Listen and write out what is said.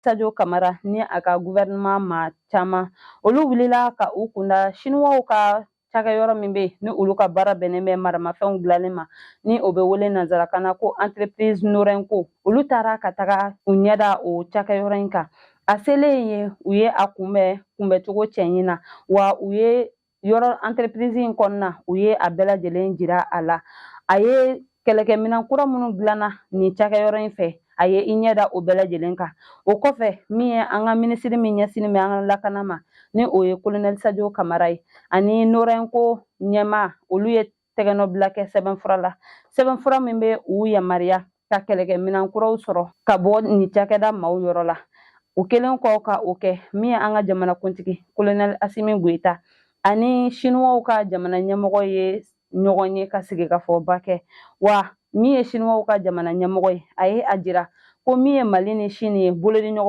Sadio Kamara ni a ka gouvernement maa caman, olu wulila ka u kunda Siniwaw ka cakɛyɔrɔ min bɛ yen, ni olu ka baara bɛnnen bɛ maramafɛnw dilanni ma, ni o bɛ wele nanzarakan na ko entreprise Norinco. Olu taara ka taga u ɲɛda o cakɛyɔrɔ in kan. A selen ye, u ye a kunbɛn kunbɛncogo cɛɲi na wa. U ye yɔrɔ entreprise in kɔnɔna, u ye a bɛɛ lajɛlen jira a la. A ye kɛlɛkɛminɛn kura minnu dilanna nin cakɛyɔrɔ in fɛ, a ye i ɲɛ da o bɛɛ lajɛlen kan. O kɔfɛ, min ye an ka minisiri min ɲɛsinnen bɛ an ka lakana ma, ni o ye kolonɛli Sadio Kamara ye, ani Norinco ɲɛmaa, olu ye tɛgɛnɔbila kɛ sɛbɛnfura la, sɛbɛnfura min bɛ u yamaruya ka kɛlɛkɛminɛn kuraw sɔrɔ ka bɔ nin cakɛda maaw yɔrɔ la. O kɛlen kɔ ka o kɛ, min ye an ka jamanakuntigi kolonɛli Asimi Goyita ani Siniwaw ka jamana ɲɛmɔgɔ ye ɲɔgɔn ye ka sigikafɔba kɛ wa, min ye Siniwaw ka jamana ɲɛmɔgɔ ye, a ye a jira ko min ye Mali ni Sini ye bolodi ɲɔgɔn